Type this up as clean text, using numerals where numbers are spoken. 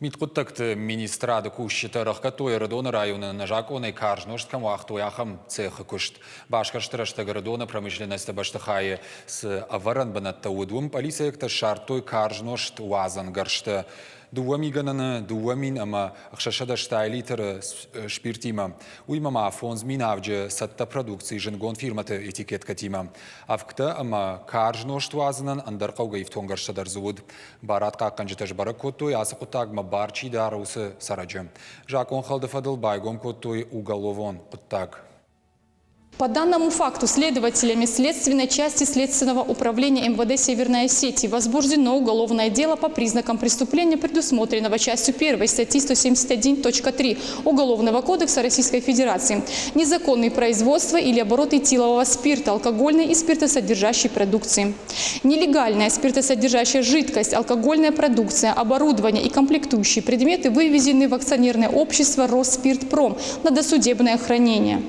Мидхъуыддӕгты министрады кусджытӕ ӕрӕхгӕдтой Ӕрыдоны районы ӕнӕзакъонӕй карз нозт кӕм уагътой, ахӕм цехы куыст. Басгӕрсты рӕстӕг Ӕрыдоны промышленносты бӕстыхайы цы ӕвӕрӕн бынӕттӕ уыд, уым пъӕлицӕйӕгтӕ ссардтой карз нозт уадзӕн гӕрзтӕ. Дыууӕ мигӕнӕны 2 680 литры спиртимӕ. Уыимӕ ма 5000 авджы цӕттӕ продукци зындгонд фирмӕты этикеткӕтимӕ. Ӕвгтӕ ӕмӕ карз нозт уадзынӕн ӕндӕр хъӕугӕ ифтонггӕрзтӕ дӕр дзы уыд. Барадхъахъхъӕнджытӕ сбӕрӕг кодтой, ацы хъуыддагмӕ бар чи дары, уыцы цӕрӕджы. Закъонхӕлды фӕдыл байгом кодтой уголовон хъуыддаг. По данному факту следователями следственной части Следственного управления МВД Северной Осетии возбуждено уголовное дело по признакам преступления, предусмотренного частью 1 статьи 171.3 Уголовного кодекса Российской Федерации. Незаконное производство или оборот этилового спирта, алкогольной и спиртосодержащей продукции. Нелегальная спиртосодержащая жидкость, алкогольная продукция, оборудование и комплектующие предметы вывезены в акционерное общество «Росспиртпром» на досудебное хранение.